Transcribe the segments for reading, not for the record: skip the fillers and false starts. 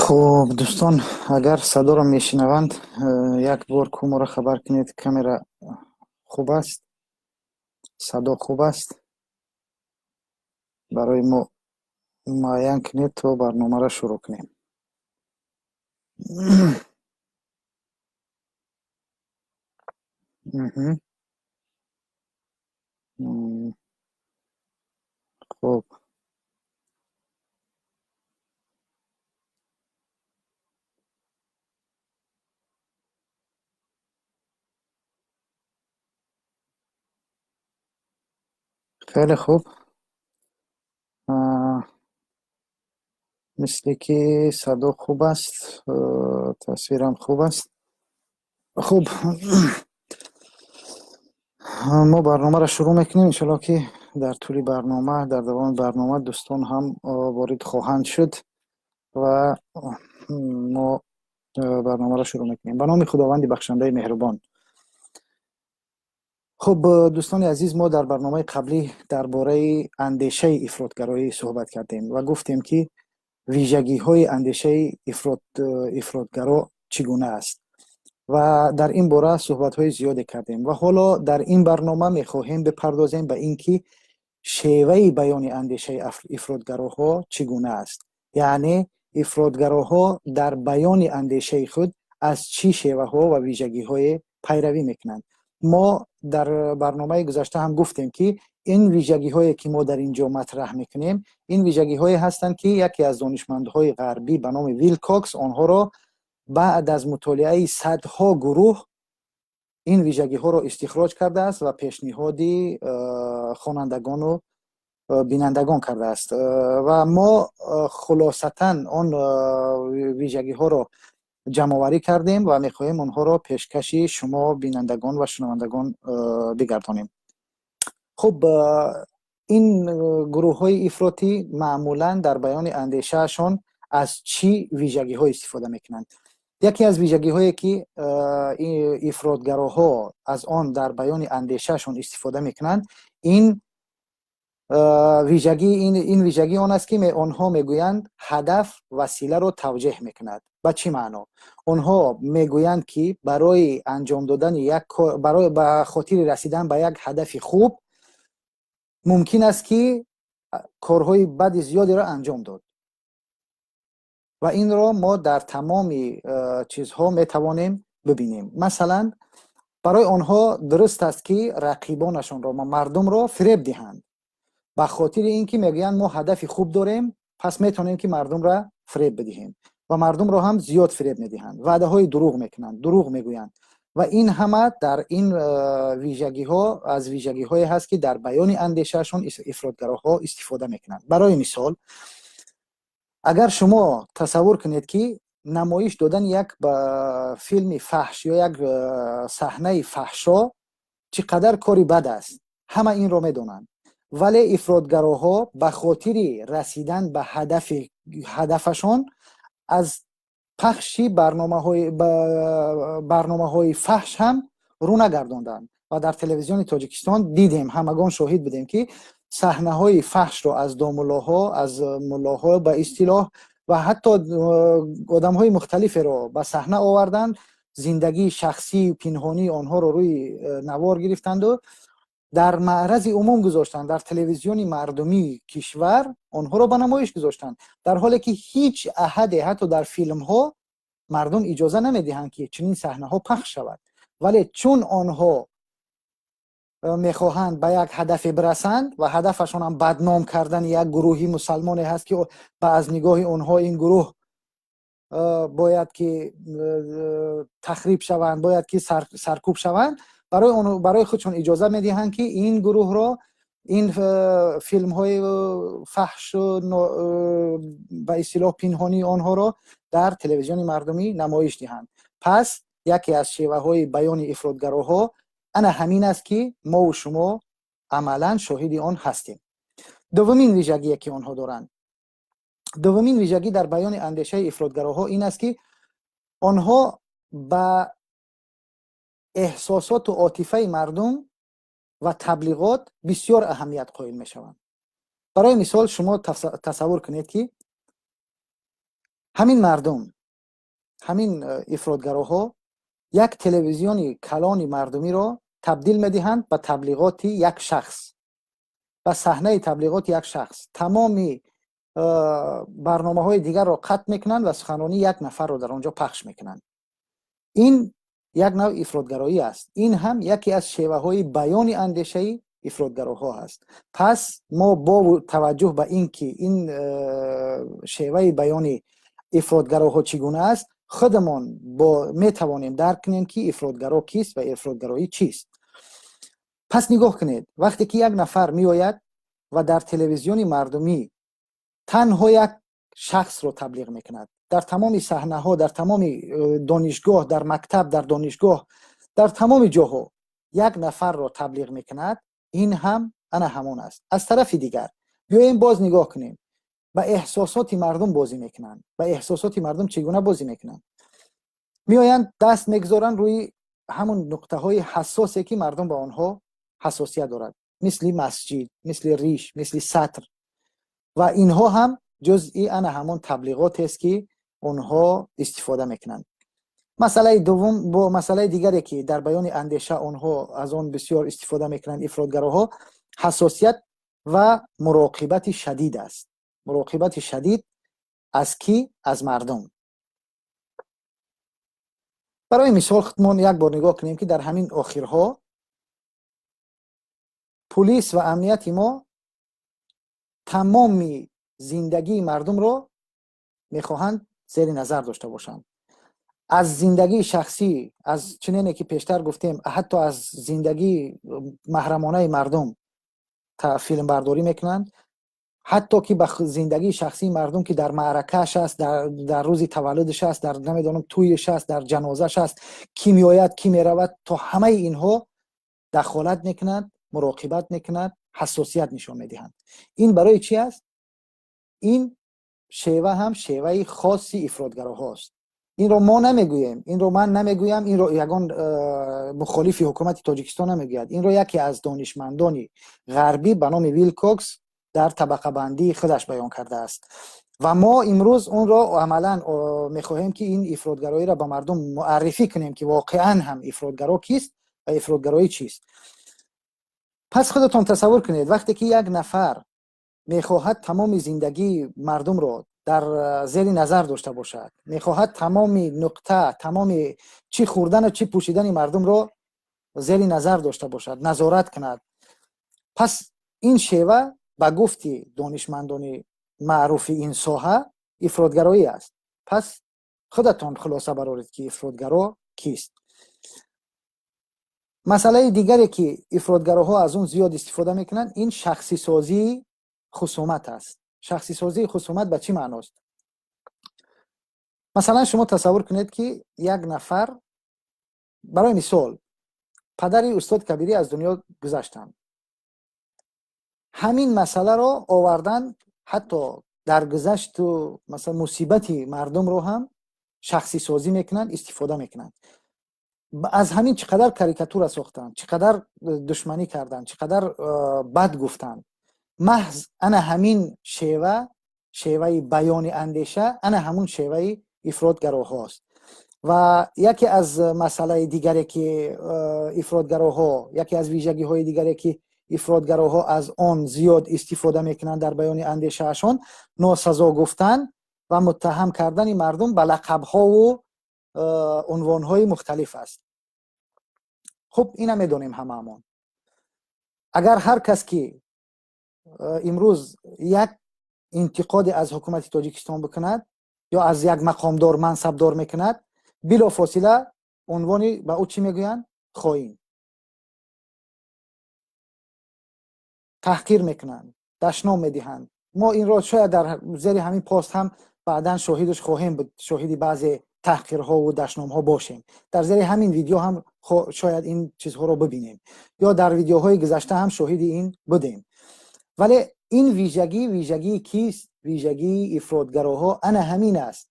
Хуб, дӯстон, агар садоро мешунаванд, як бор куморо хабар кунед. Камера хуб аст, садо хуб аст, барои мо муайян кунед, то барномаро шурӯъ кунем. Хуб, хеле хуб. Мисле ки садо хуб аст, тасвирам хуб аст. Хуб, мо барномаро шурӯъ мекунем. Иншоалло, ки дар тӯли барнома, дар давоми барнома дӯстон ҳам ворид хоҳанд шуд ва мо барномаро шурӯъ мекунем. Ба номи Худованди бахшандаи меҳрубон. Хуб, дӯстони азиз, мо дар барномаи қаблӣ дар бораи андешаи ифротгароӣ суҳбат кардем ва гуфтем, ки вижагиҳои андешаи ифротгаро чӣ гуна аст, ва дар ин бора суҳбатҳои зиёде кардем. Ва ҳоло дар ин барнома мехоҳем бипардозем ба ин ки шеваи баёни андешаи ифротгароҳо чӣ гуна аст, яъне ифротгароҳо дар баёни андешаи худ аз чӣ шеваҳо ва вижагиҳое пайравӣ мекунанд. Мо дар барномаи гузашта ҳам гуфтем, ки ин вижагиҳое, ки мо дар ин ҷо матраҳ мекунем, ин вижагиҳое ҳастанд, ки яке аз донишмандҳои ғарбӣ ба номи Вилкокс онҳоро баъд аз мутолиаи садҳо гурӯҳ ин вижагиҳоро истихроҷ кардааст ва пешниҳоди хонандагону бинандагон кардааст. Ва мо хулосатан он вижагиҳоро ҷамъоварӣ кардем ва мехоҳем онҳоро пешкаши шумо, бинандагон ва шунавандагон, бигардонем. Хуб, ин гурӯҳҳои ифротӣ маъмулан дар баёни андешаашон аз чӣ вижагиҳо истифода мекунанд? Яке аз вижагиҳое, ки ифротгароҳо аз он дар баёни андешаашон истифода мекунанд, ин вижагӣ, ин вижагӣ он аст, ки онҳо мегӯянд, ҳадаф василаро тавҷеҳ мекунад. Ба чӣ маъно? Онҳо мегӯянд, ки барои анҷом додани як, барои ба хотири расидан ба як ҳадафи хуб мумкин аст, ки корҳои бади зиёдеро анҷом дод. Ва инро мо дар тамоми чизҳо метавонем бибинем. Масалан, барои онҳо дуруст аст, ки рақибонашонро, мардумро фиреб диҳанд, ба хотири ин ки мегӯянд, мо ҳадафи хуб дорем, пас метавонем, ки мардумро фиреб бидиҳем. Ва мардумро ҳам зиёд фиреб медиҳанд, ваъдаҳои дурӯғ мекунанд, дурӯғ мегӯянд. Ва ин ҳама дар ин вижагиҳо аз вижагиҳое ҳаст, ки дар баёни андешаашон ифротгароҳо истифода мекунанд. Барои мисол, агар шумо тасаввур кунед, ки намоиш додани як филми фаҳш ё як саҳнаи фаҳшо чӣ қадар кори бад аст, ҳама инро медонанд, вале ифротгароҳо ба хотири расидан ба ҳадафашон аз пахши барномаҳои фаҳш ҳам рӯ нагардонданд. Ва дар телевизиони Тоҷикистон дидем, ҳамагон шоҳид будем, ки саҳнаҳои фаҳшро аз домуллоҳо, аз муллоҳо ба истилоҳ ва ҳатто одамҳои мухталиферо ба саҳна оварданд, зиндагии шахсию пинҳонии онҳоро рӯи навор гирифтанду дар маърази умум гузоштанд, дар телевизиони мардумии кишвар онҳоро ба намоиш гузоштанд, дар ҳоле ки ҳеҷ аҳаде, ҳатто дар филмҳо мардум иҷоза намедиҳанд, ки чунин саҳнаҳо пахш шавад. Вале чун онҳо мехоҳанд ба як ҳадафе бирасанд ва ҳадафашонам бадном кардани як гурӯҳи мусалмоне ҳаст, ки ба аз нигоҳи онҳо ин гурӯҳ бояд ки тахриб шаванд, бояд ки саркӯб шаванд, барои худшон иҷоза медиҳанд, ки ин гурӯҳро ин филмҳои фаҳшу ба истилоҳ пинҳонии онҳоро дар телевизиони мардумӣ намоиш диҳанд. Пас яке аз шеваҳои баёни ифротгароҳо ана ҳамин аст, ки мову шумо амалан шоҳиди он ҳастем. Дуввумин вижагие, ки онҳо доранд, дуввумин вижагӣ дар баёни андешаи ифротгароҳо ин аст, ки онҳо ба эҳсосоту отифаи мардум ва таблиғот бисёр аҳамият қоил мешаванд. Барои мисол, шумо тасаввур кунед, ки Ҳамин мардум, ҳамин ифротгароҳо як телевизиони калони мардумиро табдил медиҳанд ба таблиғоти як шахс, ба саҳнаи таблиғоти як шахс. Тамоми барномаҳои дигарро қатъ мекунанд ва суханронии як нафарро дар он ҷо пахш мекунанд. Ин як навъ ифротгароӣ аст. Ин ҳам яке аз шеваҳои баёни андешаи ифротгароҳо аст. Пас мо бо таваҷҷӯҳ ба ин ки ин шеваи баёни ифротгароҳо чӣ гуна аст, худамон бо метавонем дарк кунем, ки ифротгаро кист ва ифротгароӣ чист. Пас нигоҳ кунед, вақте ки як нафар меояд ва дар телевизиони мардумӣ танҳо як шахсро таблиғ мекунад, дар тамоми саҳнаҳо, дар тамоми донишгоҳ, дар мактаб, дар донишгоҳ, дар тамоми ҷоҳо як нафарро таблиғ мекунад, ин ҳам ана ҳамон аст. Аз тарафи дигар биёем, боз нигоҳ кунем, ба эҳсосоти мардум бозӣ мекунанд. Ба эҳсосоти мардум чӣ гуна бозӣ мекунанд? Меоянд, даст мегузоранд рӯи ҳамун нуқтаҳои ҳассосе, ки мардум ба онҳо ҳассосият дорад, мисли масҷид, мисли риш, мисли сатр. Ва инҳо ҳам ҷузъи ана ҳамон таблиғотест, ки онҳо истифода мекунанд. Масъалаи дуввум, бо масъалаи дигаре, ки дар баёни андеша онҳо аз он бисёр истифода мекунанд, ифротгароҳо, ҳассосият ва муроқибати шадид аст. Муроқибати шадид аз кӣ? Аз мардум. Барои мисол, худмон як бор нигоҳ кунем, ки дар ҳамин охирҳо пулис ва амнияти мо тамоми зиндагии мардумро мехоҳанд зери назар дошта бошанд, аз зиндагии шахсӣ, аз чунене ки пештар гуфтем, ҳатто аз зиндагии маҳрамонаи мардум филмбардорӣ мекунанд, ҳатто ки ба зиндагии шахсии мардум, ки дар маъракааш аст, дар рӯзи таваллудаш аст, дар намедонам тӯйш аст, дар ҷанозаш аст, кӣ меояд, кӣ меравад, то ҳамаи инҳо дахолат мекунанд, муроқибат мекунанд, ҳассосият нишон медиҳанд. Ин барои чӣ аст? Ин шева ҳам шеваи хоси ифротгароҳост. Инро мо намегӯем, инро ман намегӯям, инро ягон мухолифи ҳукумати Тоҷикистон намегӯяд. Инро яке аз донишмандони ғарбӣ ба номи Вилкокс дар табақабандии худаш баён кардааст. Ва мо имрӯз онро амалан мехоҳем, ки ин ифротгароиро ба мардум муаррифӣ кунем, ки воқеан ҳам ифротгаро кист ва ифротгароӣ чист. Пас худатон тасаввур кунед, вақте ки як нафар мехоҳад тамоми зиндагии мардумро дар зери назар дошта бошад, мехоҳад тамоми нуқта, тамоми чӣ хӯрдану чӣ пӯшидани мардумро зери назар дошта бошад, назорат кунад, пас ин шева ба гуфти донишмандони маъруфи ин соҳа ифротгароӣ аст. Пас худатон хулоса бароред, ки ифротгаро кист. Масъалаи дигаре, ки ифротгароҳо аз он зиёд истифода мекунанд, ин шахсисозии хусумат аст. Шахсисозии хусумат ба чӣ маъност? Масалан, шумо тасаввур кунед, ки як нафар, барои мисол, падари устод Кабирӣ аз дунё гузаштанд. Ҳамин масъаларо овардан, ҳатто даргузашту масалан мусибати мардумро ҳам шахсисозӣ мекунанд, истифода мекунанд. Аз ҳамин чӣ қадар карикатура сохтанд, чӣ қадар душманӣ карданд, чӣ қадар бад гуфтанд. Маҳз ана ҳамин шева, шеваи баёни андеша, ана ҳамун шеваи ифротгароҳост. Ва яке аз масъалаи дигаре, ки ифротгароҳо, яке аз вижагиҳои дигаре, ки ифротгароҳо аз он зиёд истифода мекунанд дар баёни андешаашон, носазо гуфтан ва муттаҳам кардани мардум ба лақабҳову унвонҳои мухталиф аст. Хуб, ина медонем ҳамаамон, агар ҳар кас ки имрӯз як интиқоде аз ҳукумати Тоҷикистон бикунад ё аз як мақомдор, мансабдор мекунад, билофосила унвони ба ӯ чӣ мегӯянд? Хоин. Таҳқир мекунанд, дашном медиҳанд. Мо инро шояд дар зери ҳамин пост ҳам баъдан шоҳидаш хоҳем буд, шоҳиди баъзе таҳқирҳову дашномҳо бошем. Дар зери ҳамин видео ҳам шояд ин чизҳоро бибинем ё дар видеоҳои гузашта ҳам шоҳиди ин будем. Вале ин вижагӣ вижагии кист? Вижагии ифротгароҳо ана ҳамин аст.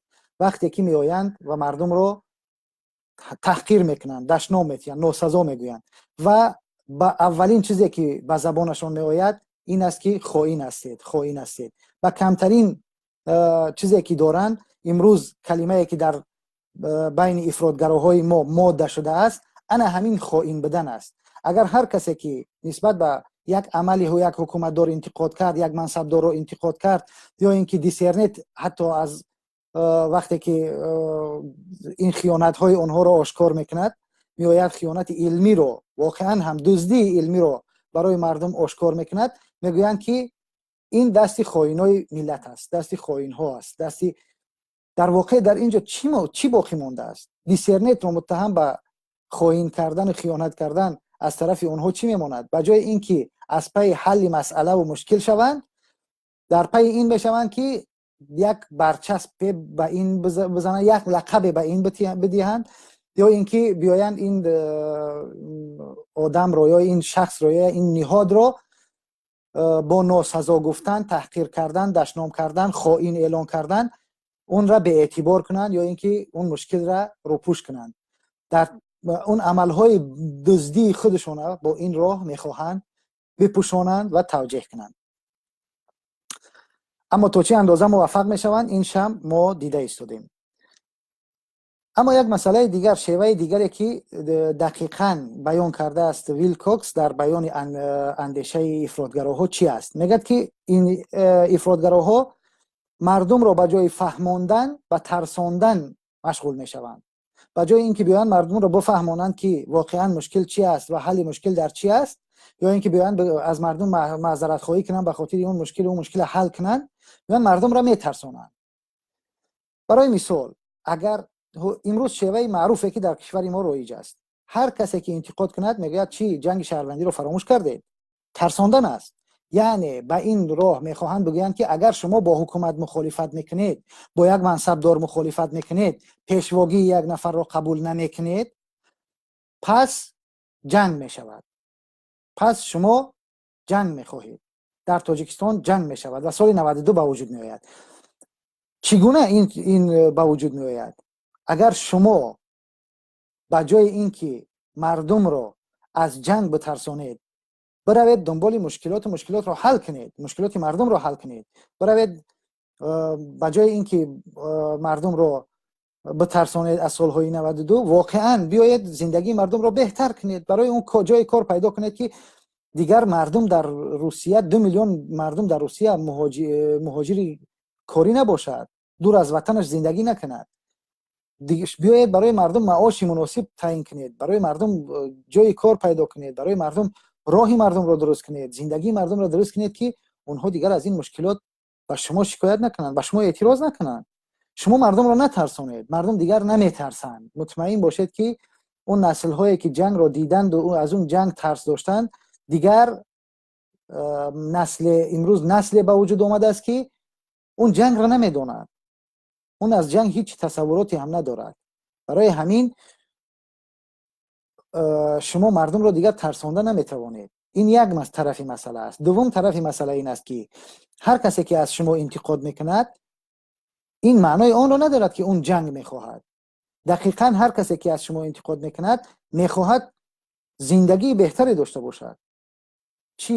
Вақте ки меоянд ва мардумро таҳқир мекунанд, дашном медиҳанд, носазо мегӯянд ва ба аввалин чизе, ки ба забонашон меояд, ин аст, ки хоин ҳастед, хоин ҳастед. Ба камтарин чизе, ки доранд. Имрӯз калимае, ки дар байни ифротгароҳои мо мода шудааст, ана ҳамин хоин будан аст. Агар ҳар касе, ки нисбат ба як амали як ҳукуматдор интиқод кард, як мансабдорро интиқод кард ё ин ки Диссернет ҳатто аз вақте ки ин хиёнатҳои онҳоро ошкор мекунад, меояд, хиёнати илмиро, воқеан ҳам дуздии илмиро барои мардум ошкор мекунад, мегӯянд, ки ин дасти хоинои миллат аст, дасти хоинҳо аст. Дасти дар воқеъ дар ин ҷо чӣ боқӣ мондааст? Диссернетро муттаҳам ба хоин кардану хиёнат кардан аз тарафи онҳо чӣ мемонад? Ба ҷои ин ки аз пайи ҳалли масъалаву мушкил шаванд, дар пайи ин мешаванд, ки як барчаспе ба ин бизананд, як лақабе ба ин бидиҳанд ё ин ки биёянд, ин одамро ё ин шахсро ё ин ниҳодро бо носазо гуфтан, таҳқир кардан, дашном кардан, хоин эълон кардан, онра беэътибор кунанд ё ин ки он мушкилра рӯпӯш кунанд. Дар он амалҳои дуздии худашона бо ин роҳ мехоҳанд бипӯшонанд ва тавҷеҳ кунанд. Аммо то чӣ андоза муваффақ мешаванд, ин шам мо дида истодем. Аммо як масъалаи дигар, шеваи дигаре, ки дақиқан баён кардааст Вилкокс дар баёни андешаи ифротгароҳо, чӣ аст? Мегӯяд, ки ин ифротгароҳо мардумро ба ҷои фаҳмондан ба тарсондан машғул мешаванд. Ба ҷои ин ки биёянд, мардумро бифаҳмонанд, ки воқеан мушкил чӣ аст ва ҳалли мушкил дар чӣ аст, ё ин ки биёянд, аз мардум маъзаратхоҳӣ кунанд ба хотири он мушкил, он мушкила ҳал кунанд, биёянд, мардумро метарсонанд. Барои мисол, агар имрӯз шеваи маъруфе, ки дар кишвари мо роиҷ аст, ҳар касе ки интиқод кунад, мегӯяд: «Чӣ, ҷанги шаҳрвандиро фаромӯш кардед?» Тарсондан аст. Яъне ба ин роҳ мехоҳанд бигӯянд, ки агар шумо бо ҳукумат мухолифат мекунед, бо як мансабдор мухолифат мекунед, пешвогии як нафарро қабул намекунед, пас ҷанг мешавад, пас шумо ҷанг мехоҳед, дар Тоҷикистон ҷанг мешавад. Ва соли 92 ба вуҷуд меояд. Чӣ гуна ин ба вуҷуд меояд? Агар шумо ба ҷои ин ки мардумро аз ҷанг битарсонед, биравед дунболи мушкилоту мушкилотро ҳал кунед, мушкилоти мардумро ҳал кунед, биравед, ба ҷои ин ки мардумро битарсонед аз солҳои 92, воқеан биёед, зиндагии мардумро беҳтар кунед, барои он ҷои кор пайдо кунед, ки дигар мардум дар Русия, 2 миллион мардум дар Русия муҳоҷири корӣ набошад, дур аз ватанаш зиндагӣ накунад. Биёед, барои мардум маоши муносиб таъин кунед, барои мардум ҷои кор пайдо кунед, барои мардум роҳи мардумро дуруст кунед, зиндагии мардумро дуруст кунед, ки онҳо дигар аз ин мушкилот ба шумо шикоят накунанд, ба шумо эътироз накунанд. Шумо мардумро натарсонед, мардум дигар наметарсанд. Мутмаин бошед, ки он наслҳое, ки ҷангро диданду аз он ҷанг тарс доштанд, дигар насле, имрӯз насле ба вуҷуд омадааст, ки он ҷангро намедонад, он аз ҷанг ҳеҷ тасаввуроте ҳам надорад. Барои ҳамин шумо мардумро дигар тарсонда наметавонед. Ин як тарафи масъала аст. Дуввум тарафи масъала ин аст, ки ҳар касе, ки аз шумо интиқод мекунад, ин маънои онро надорад, ки он ҷанг мехоҳад. Дақиқан ҳар касе, ки аз шумо интиқод мекунад, мехоҳад зиндагии беҳтаре дошта бошад. Чӣ,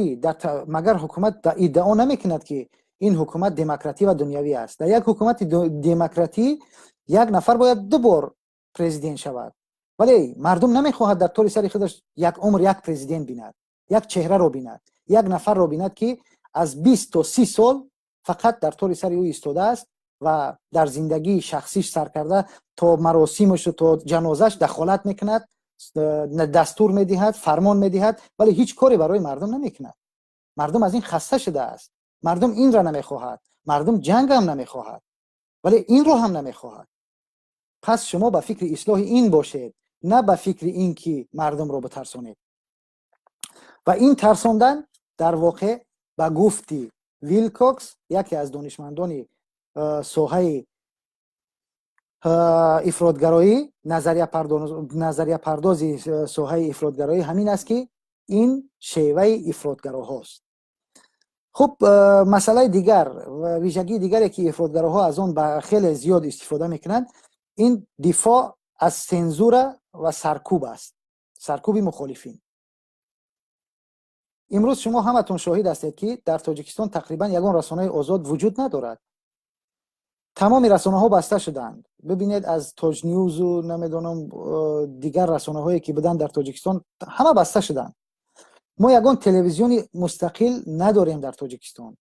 магар ҳукумат иддао намекунад, ки ин ҳукумат демократӣ ва дунявӣ аст? Дар як ҳукумати демократӣ як нафар бояд ду бор президент шавад, вале мардум намехоҳад дар тори сари худаш як умр як президент бинад, як чеҳраро бинад, як нафарро бинад, ки аз 20 то 30 сол фақат дар тори сари ӯ истодааст ва дар зиндагии шахсиш сар карда то маросимашу то ҷанозаш дахолат мекунад, дастур медиҳад, фармон медиҳад, вале ҳеҷ коре барои мардум намекунад. Мардум аз ин хаста шудааст. Мардум инро намехоҳад. Мардум ҷангам намехоҳад, вале инро ҳам намехоҳад. Пас шумо ба фикри ислоҳи ин бошед, на ба фикри ин ки мардумро битарсонед. Ва ин тарсондан дар воқеъ, ба гуфти Вилкокс, яке аз донишмандони соҳаи ифротгароӣ, назарияпардози соҳаи ифротгароӣ, ҳамин аст, ки ин шеваи ифротгароҳост. Хуб, масъалаи дигар, вижагии дигаре, ки ифротгароҳо аз он ба хеле зиёд истифода мекунанд, ин дифоъ аз сензура ва саркӯб аст, саркӯби мухолифин. Имрӯз шумо ҳаматон шоҳид ҳастед, ки дар Тоҷикистон тақрибан ягон расонаи озод вуҷуд надорад. Тамоми расонаҳо баста шуданд. Бибинед, аз Тоҷнюзу, намедонам, дигар расонаҳое ки буданд дар Тоҷикистон, ҳама баста шуданд. Мо ягон телевизиони мустақил надорем дар Тоҷикистон.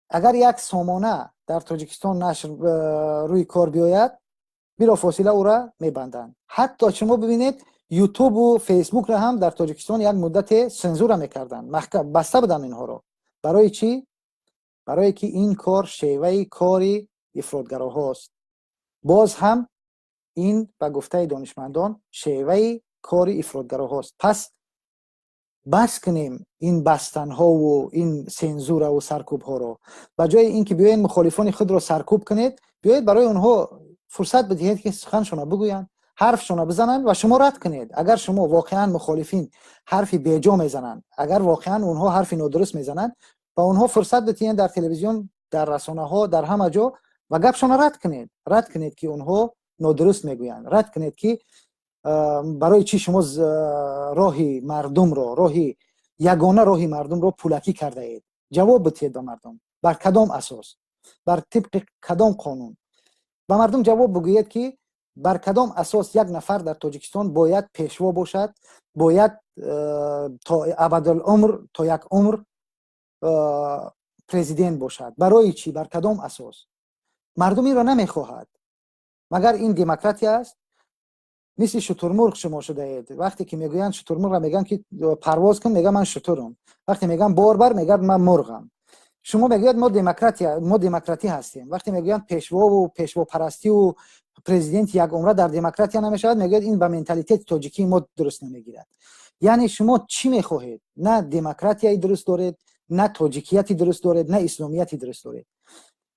Агар як сомона дар Тоҷикистон нашр рӯи кор биёяд, билофосила ӯра мебанданд. Ҳатто шумо бибинед, Ютубу Фейсбукро ҳам дар Тоҷикистон як муддате сензура мекарданд, баста буданд инҳоро. Барои чӣ? Барое ки ин кор шеваи кори ифротгароҳост. Боз ҳам ин, ба гуфтаи донишмандон, шеваи кори ифротгароҳост. Пас бас кунем ин бастанҳову ин сензураву саркӯбҳоро. Ба ҷои ин ки биёед мухолифони худро саркӯб кунед, биёед барои онҳо фурсат бидиҳед, ки суханшона бигӯянд, ҳарфшона бизананд ва шумо рад кунед. Агар шумо воқеан мухолифин ҳарфи беҷо мезананд, агар воқеан онҳо ҳарфи нодуруст мезананд, ба онҳо фурсат бидиҳед дар телевизион, дар расонаҳо, дар ҳама ҷо ва гапшона рад кунед. Рад кунед, ки онҳо нодуруст мегӯянд. Рад кунед, ки барои чӣ шумо роҳи мардумро, роҳи ягона, роҳи мардумро пулакӣ кардаед. Ҷавоб бидиҳед ба мардум: бар кадом асос, бар тибқи кадом қонун? Ба мардум ҷавоб бигӯед, ки бар кадом асос як нафар дар Тоҷикистон бояд пешво бошад, бояд то абадулумр, то як умр президент бошад. Барои чӣ? Бар кадом асос? Мардум инро намехоҳад. Магар ин демократия аст? Мисли шутурмурғ шумо шудаед. Вақте ки мегӯянд шутурмурғ, мегӯянд ки парвоз кун, мега ман шутурам. Вақте мегӯянд бор бар, мегӯяд ман мурғам. Шумо мегӯяд мо демократия, мо демократӣ ҳастем. Вақте мегӯянд пешвову пешвопарастиву президенти якумра дар демократия намешавад, мегӯяд ин ба менталитети тоҷикии мо дуруст намегирад. Яъне шумо чӣ мехоҳед? На демократияи дуруст доред, на тоҷикияти дуруст доред, на исломияти дуруст доред.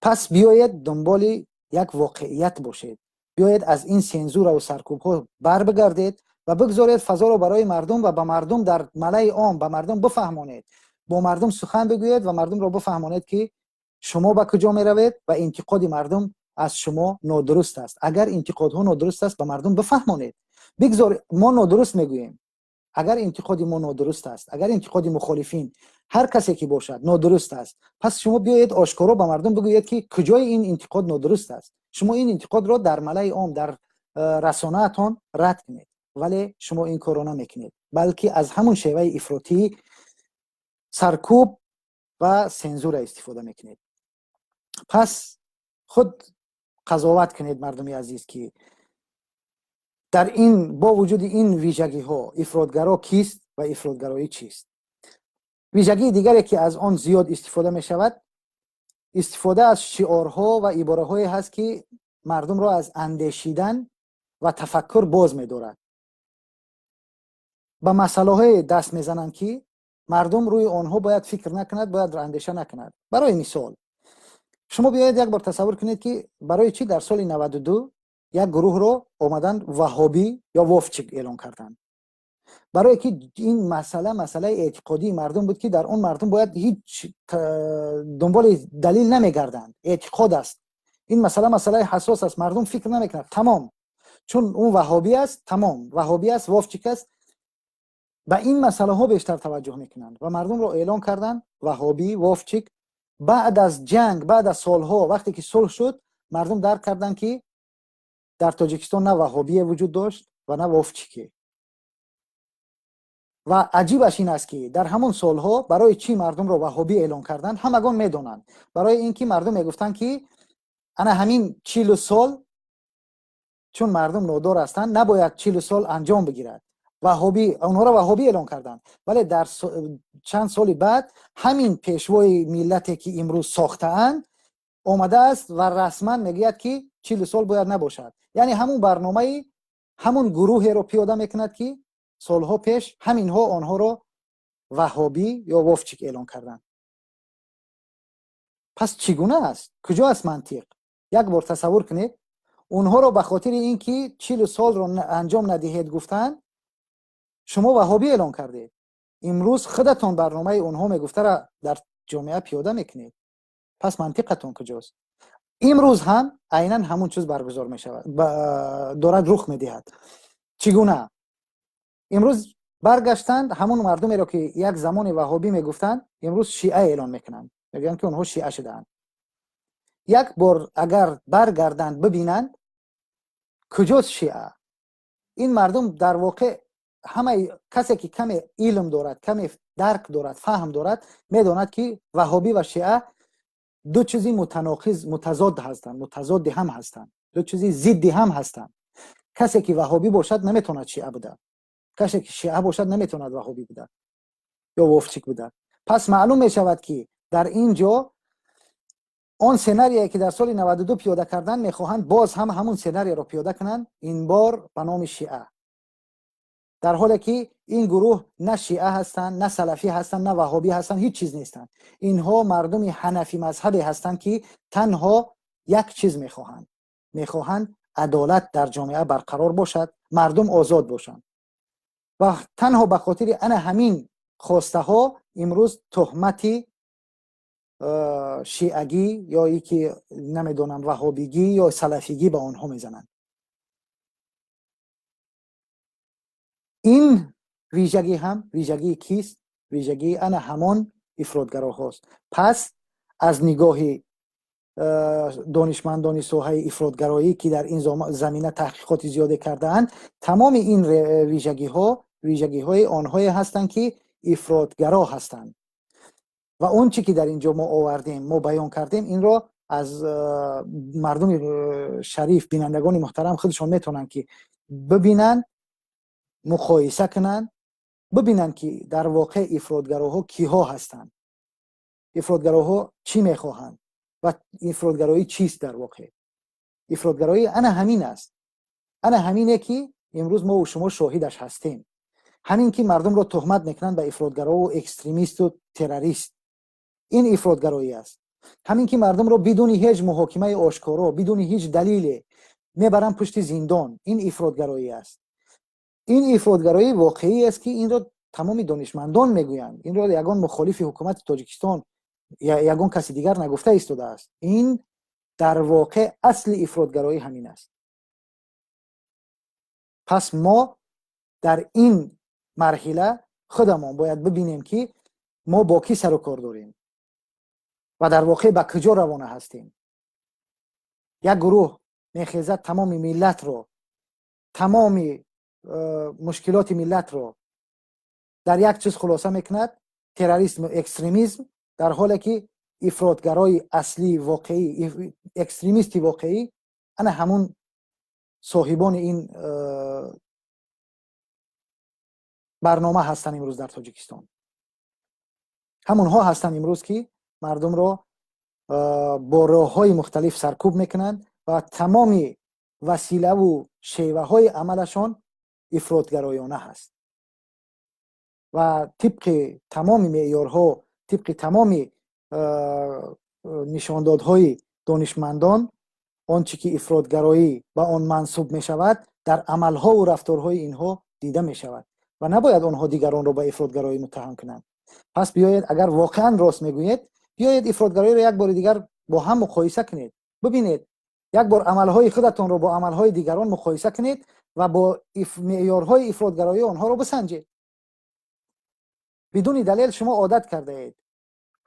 Пас биёед, дунболи як воқеият бошед. Биёед, аз ин сензураву саркӯбҳо барбигардед ва бигзоред фазоро барои мардум ва ба мардум дар малаи ом ба мардум бифаҳмонед, бо мардум сухан бигӯед ва мардумро бифаҳмонед, ки шумо ба куҷо меравед ва интиқоди мардум аз шумо нодуруст аст. Агар интиқодҳо нодуруст аст, ба мардум бифаҳмонед. Бигзор мо нодуруст мегӯем. Агар интиқоди мо нодуруст аст, агар интиқоди мухолифин, ҳар касе ки бошад, нодуруст аст, пас шумо биёед, ошкоро ба мардум бигӯед, ки куҷои ин интиқод нодуруст аст. Шумо ин интиқодро дар малаи ом, дар расонаатон рад кунед. Вале шумо ин корро намекунед, балки аз ҳамун шеваи ифротӣ, саркӯб ва сензура истифода мекунед. Пас худ қазоват кунед, мардуми азиз, ки дар ин бо вуҷуди ин вижагиҳо ифротгаро кист ва ифротгароӣ чист. Вижагии дигаре, ки аз он зиёд истифода мешавад, истифода аз шиорҳо ва ибораҳое ҳаст, ки мардумро аз андешидан ва тафаккур боз медорад. Ба масъалаҳое даст мезананд, ки мардум рӯи онҳо бояд фикр накунад, бояд андеша накунад. Барои мисол, шумо биёед, як бор тасаввур кунед, ки барои чӣ дар соли 92 як гурӯҳро омаданд, ваҳҳобӣ ё вовчик эълон карданд? Барое ки ин масъала масъалаи эътиқодии мардум буд, ки дар он мардум бояд ҳеҷ дунболи далил намегарданд. Эътиқод аст ин масъала, масъалаи ҳассос аст, мардум фикр намекунад, тамом. Чун он ваҳҳобӣ аст, тамом, ваҳҳобӣ аст, вовчик аст, ба ин масъалаҳо бештар таваҷҷӯҳ мекунанд ва мардумро эълон карданд ваҳҳобӣ, вовчик. Баъд аз ҷанг, баъд аз солҳо, вақте ки сулҳ шуд, мардум дарк карданд, ки дар Тоҷикистон на ваҳҳобие вуҷуд дошт ва на вовчике. Ва аҷибаш ин аст, ки дар ҳамон солҳо барои чӣ мардумро ваҳҳобӣ эълон карданд, ҳамагон медонанд. Барои ин ки мардум мегуфтанд, ки ана ҳамин 40 сол, чун мардум нодор ҳастанд, набояд 40 сол анҷом бигирад. Ваҳҳобӣ, онҳоро ваҳҳобӣ эълон карданд. Вале дар чанд соли баъд ҳамин пешвои миллате, ки имрӯз сохтаанд, омадааст ва расман мегӯяд, ки 40 сол бояд набошад. Яъне ҳамун барномаи ҳамун гурӯҳеро пиёда мекунад, ки солҳо пеш ҳаминҳо онҳоро ваҳҳобӣ ё вовчик эълон карданд. Пас чӣ гуна аст? Куҷо аст мантиқ? Як бор тасаввур кунед: онҳоро ба хотири ин ки 40 солро анҷом надиҳед гуфтанд, шумо ваҳҳобӣ эълон кардед. Имрӯз худатон барномаи онҳо мегуфтара дар ҷомеа пиёда мекунед. Пас мантиқатон куҷост? Имрӯз ҳам айнан ҳамун чиз баргузор мешавад, дорад рух медиҳад. Чӣ гуна имрӯз баргаштанд, ҳамун мардумеро, ки як замоне ваҳҳобӣ мегуфтанд, имрӯз шиа эълон мекунанд, мегӯянд, ки онҳо шиа шудаанд. Як бор агар баргарданд, бибинанд, куҷост шиа? Ин мардум дар воқеъ, ҳамаи касе ки каме илм дорад, каме дарк дорад, фаҳм дорад, медонад, ки ваҳобӣ ва шиа ду чизи мутаноқиз, мутазод ҳастанд, мутазодди ҳам ҳастанд, ду чизи зидди ҳам ҳастанд. Касе ки ваҳобӣ бошад, наметавонад шиа буда, касе ки шиа бошад, наметавонад ваҳобӣ буда ё вовчик буда. Пас маълум мешавад, ки дар ин ҷо он сценарие, ки дар соли 92 пиёда кардан мехоҳанд, боз ҳам ҳамун сценарияро пиёда кунанд, ин бор ба номи шиа, дар ҳоле ки ин гурӯҳ на шиа ҳастанд, на салафӣ ҳастанд, на ваҳобӣ ҳастанд, ҳеҷ чиз нестанд. Инҳо мардуми ҳанафӣ мазҳабе ҳастанд, ки танҳо як чиз мехоҳанд: мехоҳанд адолат дар ҷомеа барқарор бошад, мардум озод бошанд. Ва танҳо ба хотири ана ҳамин хостаҳо имрӯз туҳмати шиагӣ ё и ки намедонам, ваҳобигӣ ё салафигӣ ба онҳо мезананд. Ин вижагӣ ҳам вижагии кист? Вижагии ана ҳамон ифротгароҳост. Пас аз нигоҳи донишмандони соҳаи ифротгароӣ, ки дар ин замина таҳқиқоти зиёде кардаанд, тамоми ин вижагиҳо вижагиҳои онҳое ҳастанд, ки ифротгаро ҳастанд. Ва он чӣ ки дар ин ҷо мо овардем, мо баён кардем, инро аз мардуми шариф, бинандагони муҳтарам худашон метавонанд, ки бибинанд, муқоиса кунанд, бибинанд, ки дар воқеъ ифротгароҳо киҳо ҳастанд, ифротгароҳо чӣ мехоҳанд ва ифротгароӣ чист. Дар воқеъ ифротгароӣ ана ҳамин аст, ана ҳамине, ки имрӯз мову шумо шоҳидаш ҳастем. Ҳамин ки мардумро туҳмат мекунанд ба ифротгарову экстремисту террорист, ин ифротгароӣ аст. Ҳамин ки мардумро бидуни ҳеҷ муҳокимаи ошкоро, бидуни ҳеҷ далеле мебаранд пушти зиндон, ин ифротгароӣ аст. Ин ифротгароии воқеӣ аст, ки инро тамоми донишмандон мегӯянд. Инро ягон мухолифи ҳукумати Тоҷикистон, ягон каси дигар нагуфта истодааст. Ин дар воқеъ асли ифротгароӣ ҳамин аст. Пас мо дар ин марҳила худамон бояд бибинем, ки мо бо кӣ сару кор дорем ва дар воқеъ ба куҷо равона ҳастем. Як гурӯҳ мехезад, тамоми миллатро, тамоми мушкилоти миллатро дар як чиз хулоса мекунад: терроризму экстремизм, дар ҳоле ки ифротгарои аслии воқеӣ, экстремисти воқеӣ ана ҳамун соҳибони ин барнома ҳастанд имрӯз дар Тоҷикистон. Ҳамонҳо ҳастанд имрӯз, ки мардумро бо роҳҳои мухталиф саркӯб мекунанд ва тамоми василаву шеваҳои амалашон ифротгароёна ҳаст. Ва тибқи тамоми меъёрҳо, тибқи тамоми нишондодҳои донишмандон, он чӣ ки ифротгароӣ ба он мансуб мешавад, дар амалҳову рафторҳои инҳо дида мешавад ва набояд онҳо дигаронро ба ифротгароӣ муттаҳам кунанд. Пас биёед, агар воқеан рост мегӯед, биёед, ифротгароиро як бори дигар бо ҳам муқоиса кунед, бибинед, як бор амалҳои худатонро бо амалҳои дигарон муқоиса кунед ва бо меъёрҳои ифротгароӣ онҳоро бисанҷед. Бидуни далел шумо одат кардаед,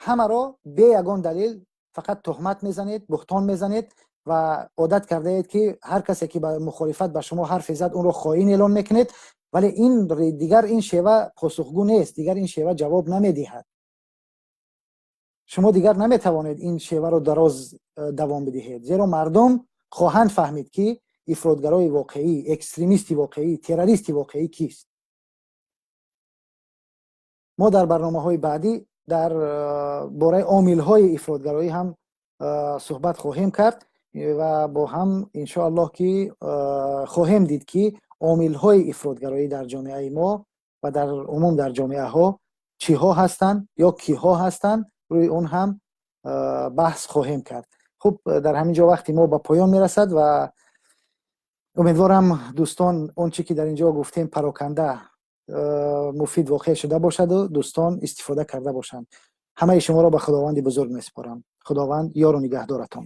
ҳамаро бе ягон далел фақат туҳмат мезанед, буҳтон мезанед ва одат кардаед, ки ҳар касе ки ба мухолифат ба шумо ҳарфе зад, онро хоин эълон мекунед. Вале ин дигар ин шева посухгӯ нест, дигар ин шева ҷавоб намедиҳад. Шумо дигар наметавонед ин шеваро дароз давом бидиҳед, зеро мардум хоҳанд фаҳмид, ки ифротгарои воқеӣ, экстремисти воқеӣ, террористи воқеӣ кист. Мо дар барномаҳои баъдӣ дар бораи омилҳои ифротгароӣ ҳам суҳбат хоҳем кард ва бо ҳам, иншоаллоҳ, ки хоҳем дид, ки омилҳои ифротгароӣ дар ҷомеаи мо ва дар умум дар ҷомеаҳо чиҳо ҳастанд ё киҳо ҳастанд. Рӯи он ҳам баҳс хоҳем кард. Хуб, дар ҳамин ҷо вақти мо ба поён мерасад ва умедворам, дӯстон, он чӣ ки дар ин ҷо гуфтем, пароканда муфид воқеъ шуда бошаду дӯстон истифода карда бошанд. Ҳамаи шуморо ба Худованди бузург месупорам. Худованд ёру нигаҳдоратон.